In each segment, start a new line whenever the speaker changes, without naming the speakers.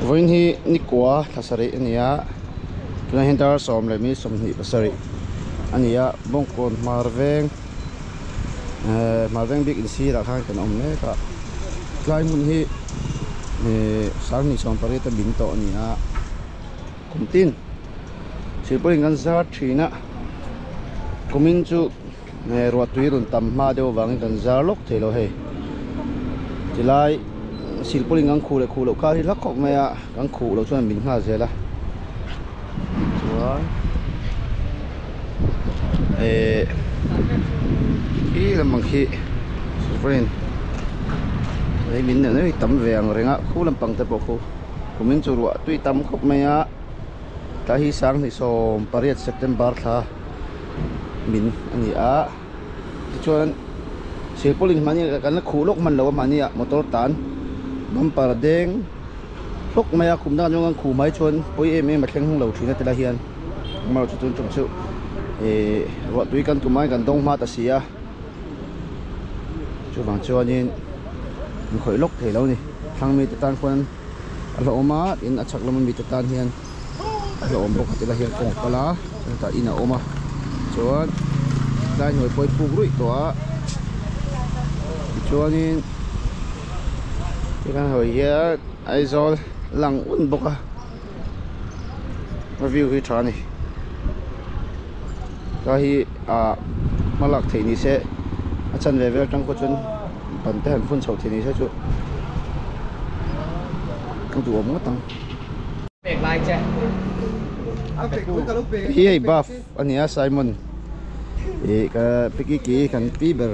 Vawiin hi nikua thla sarih a ni a tunah hian dar 27 a ni a bawngkawn hmar veng ehh hmar veng bik in sirah khan kan awm mek a tlai hmun hi ehh 2018 a bin tawh a ni a kum tin silpawlin kan zar thin a kumin chu eh ruah tui rawn tam hma deuh avangin kan zar lawk thei lo hei tilai silpawlin kan khuh leh khuh loh kha hi hla khawp mai a kan khuh loh chuan min nghal zel a chuan eh khi lampang khi silpawlin hei min neuh neuh hi tam ve ang reng a khu lampang te pawh khu kumin chu ruah tui tam khawp mai a tlai hi 2018 September thla. Min a ni a tichuan silpawlin mahni kan la khuh lawk hman lo a mahni ah motor tan bumper deng hlawk mai a kum dangah chuan kan khuh mai chuan pawi em em a thleng lo thin a ti lai hian amaherawhchu chu tun tum chu ihh ruah tui kan tum aiin kan dawng hma ta si a chuvang chuanin an khawih lawk thei lo a ni thlang mite tan khuan a hlauhawm a tin a chhak lama mite tan hian. A hlauhawm bawk a ti lai hian kawng a kal a chutah in a awm a chuan tlai hnuai pawh hi puk ruih tawh a tichuanin tikhan hawi hian Aizawl lang un bawk a a view hi tha a ni tlai hi ah hma lak theih ni se a chanve vel atang pawh chuan ban te han phun chhoh theih ni se chu a duhawm ngawt ang. Hi hei buff a ni a Simon ih ka piki ki kan pi ber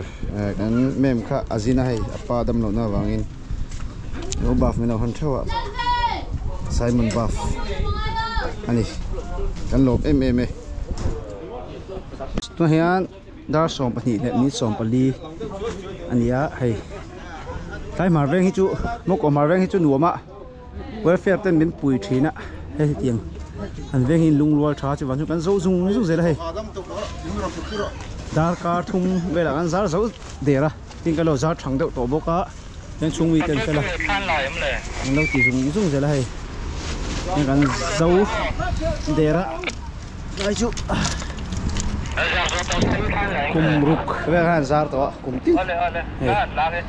kan mem kha a zin a hei a pa dam lohna avangin lo buff min lo hawn theuh a Simon buff a ni kan lawm em em e tunah hian dar 12 minute 40 a ni a hei tlai hmar veng hi chu mawkaw hmar veng hi chu nuam a. Welfare ten min pui thin a hei hetiang an veng hi lungrual tha chu vang chu kan zo zung zung zel a hei darkar thum velah kan zar zo der a tin kan lo zar thang deuh tawh bawk a heng chhung mi ten fela an lo ti zung zung zel a hei heng kan zo der a tlai chu kum ruk vel khan an zar tawh a kum tin hei.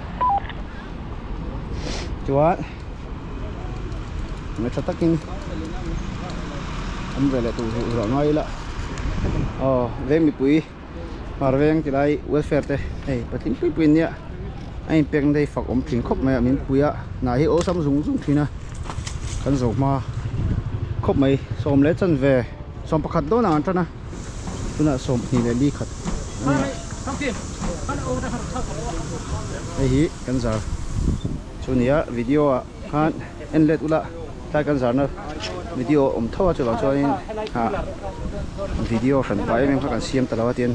Chuan hmel tha takin awm ve leh tur huh ruah ngai ila aw veng mipui hmar veng ti lai welfare te hei patling pui pui ania a inpek na te hi fak awm thin khawp mai a min pui a hna hi awlsam zung zung thin a kan zo hma khawp mai sawm leh chanve sawm pakhat dawn ang an tan a tunah 24 a nia. Hei hi kan zar chu nia video ah khan en let ula tlai kan zarna video awm tho a chuvang chuanin ah video hran pah em em kha kan siam ta lo a tin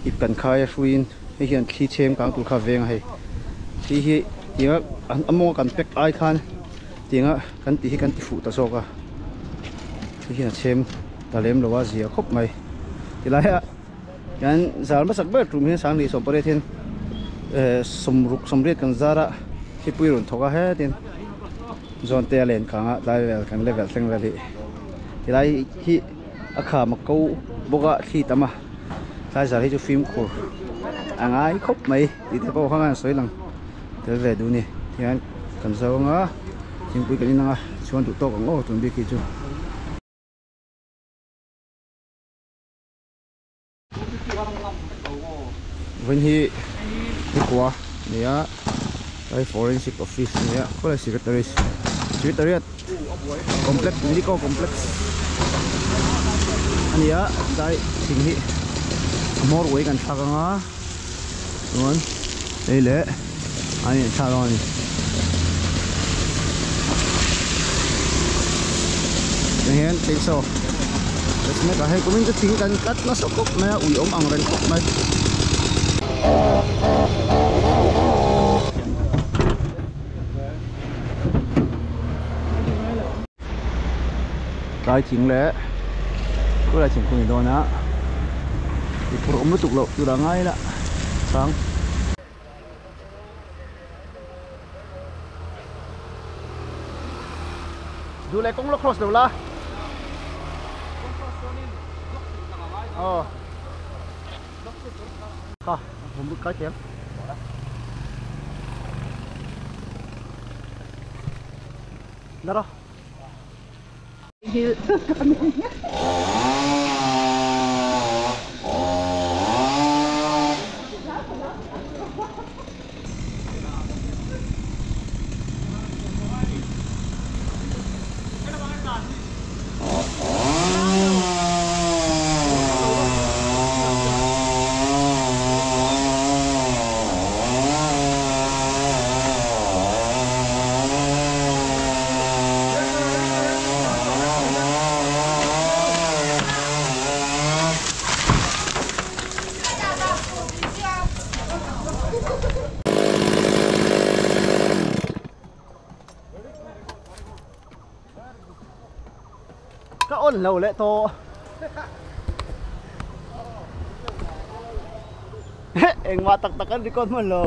ip kan khai a hruiin hei hian thli chhem kang tur kha a veng a hei thli hi tinga a mawnga kan pack ai khan tinga kan tih hi kan ti fuh ta zawk a hei hian a chhem ta lem lo a zia khawp mai tilai ah. Kan zar hmasak ber tum hian 2018 hian 60 80 kan zar a thipui rawn thawk a hetin zawn te a len kang a tlai vel kan level thleng vel hi tilai hi a kham a ko bawk a thli tam a tlai zar hi chu fimkhur a ngai khawp mai tih te pawh kha an sawi lang tel ve duh a ni tihian kan zo anga thingpui kan in anga chhuan duh tawk ang aw tun bik hi chu. Vawiin hi nikua a ni a tlai forensic office a ni a khawlai secretary secretariat complex medical complex a ni a tlai thing hi a hmawr uai kan thlak ang a chuan hei leh an inthlak dawn a ni. Tiang hian chainsaw mek a hei kumin chu thing kan cut nasa khawp mai a ui awm ang reng khawp mai. Tlai thing leh khulai thingkung ni dawn a ti phur awm lutuk loh tur a ngai la chang. Duh leh kawng la cross lo la. Aw. Kha, vum lut kai thiam. La rawh. Ka on lo leh tawh. Engmah tak tak an record hman lo.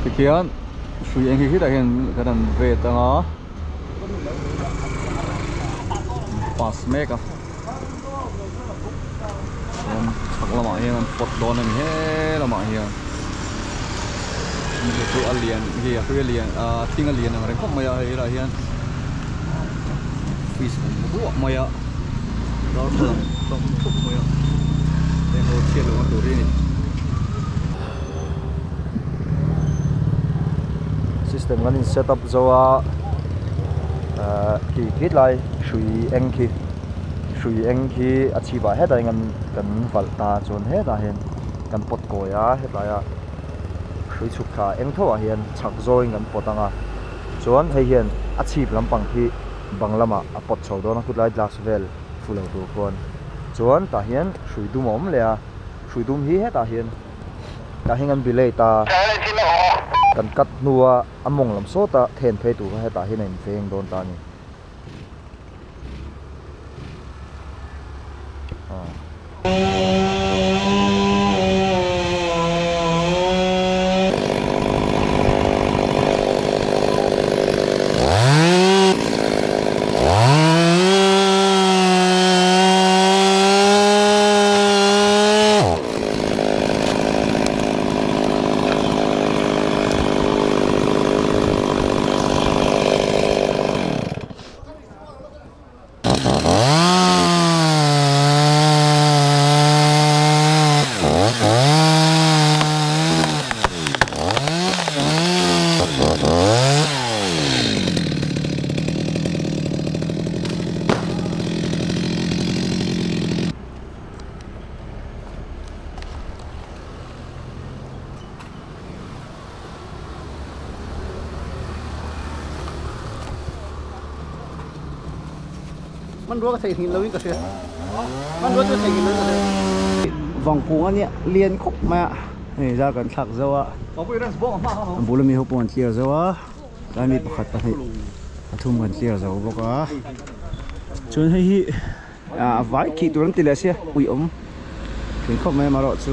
Tikhian hrui eng hi khitah hian kan han vet anga pass mek a chuan chhak lamah hian an pawt dawn a ni he lamah hian chu chu a lian hi a hrui a lian ah thing a lian ang reng khawp mai a hei helaiah hian fish awm ruah mai a darthlalang tam thup mai a heng ho chhiat lohna tur hi a ni.
System kan in set up zo a ah khi khit lai hrui eng khi hrui eng khi a chhip ah hetah hian kan valh ta chuan hetah hian kan pawt kawi a hetlai ah hrui chhuk thla eng tho ah hian chhak zawngin kan pawt ang a chuan hei hian a chhip lampang khi bang lamah a pawt chho dawn a khutlai glass vel fu lo tur khuan chuan tah hian hrui dum a awm leh a hrui dum hi hetah hian tah hian kan bilei ta kan cut hnua a mawng lam sawta then phei tur kha hetah hian a inveng dawn ta a ni.
Man ruwa ka thei hngin loin ka hria. Man ruwa chu thei hngin loin ka hria. Vangkung ania lian khawp mai a. Hei zar kan thlak zo a. A bul ami ho pawh an clear zo a. Tlai mi pakhat pahnih pathum kan clear zo bawk a. Chuan hei hi a vai khi tur an ti leh sia ui awm thin khawp mai amaherawh chu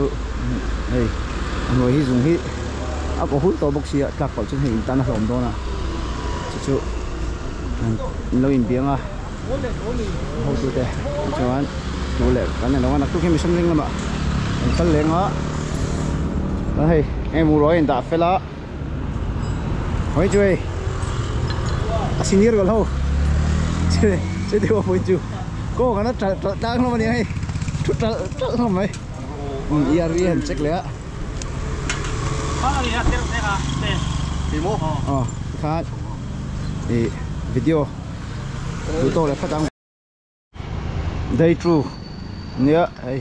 hei a hnuai hi zung hi a kaw hul tawh bawk sia tlak palh chuan hei in tan a hlawm dawn a chu chu an lo inbiang a hotute chuan duh leh kan nei lo a naktuk hi mission ring lamah an kal leng a chuan hei engemaw ruai a indah fel a. Hoi chu hei a senior goal ho che che deuh a pawhin chu kaw kan a ṭalh ṭalh tlang hlawm a nia hei thu ṭalh ṭalh hlawm mai ERV a han check leh a aw tikhan ih video duh tawk leh phawt ang. Day two nia hei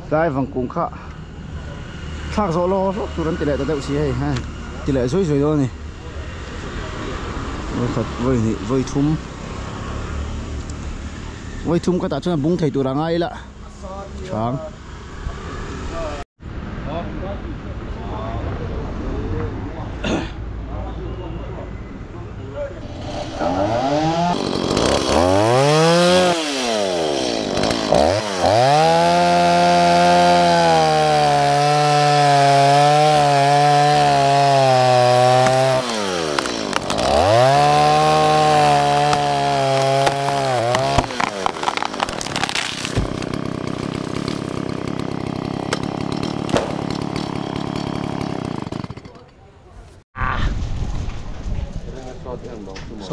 tlai vangkung kha thlak zawh lawk hlawk tur an ti leh ta deuh si hei hei ti leh zui zui dawn a ni vawi khat vawi hnih vawi thum vawi thum ka tah chuan a bung thei tur a ngai ila chhang.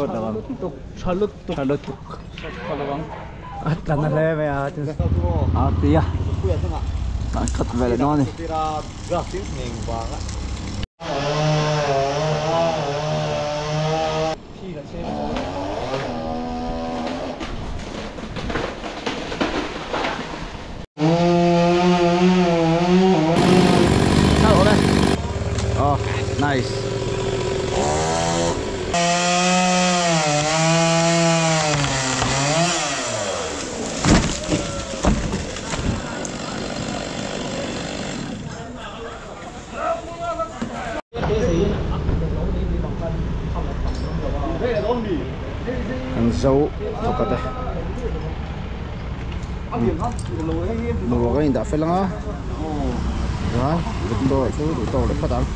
Sawt lo ang tha lutuk tha lutuk a tla na hle mai a a ti a a khat ve leh dawn a ni. Oh, nice. Kan zo thawkhat e. Boruak a indah fel ang a. Chuan duh tawk chu duh tawk leh phawt ang.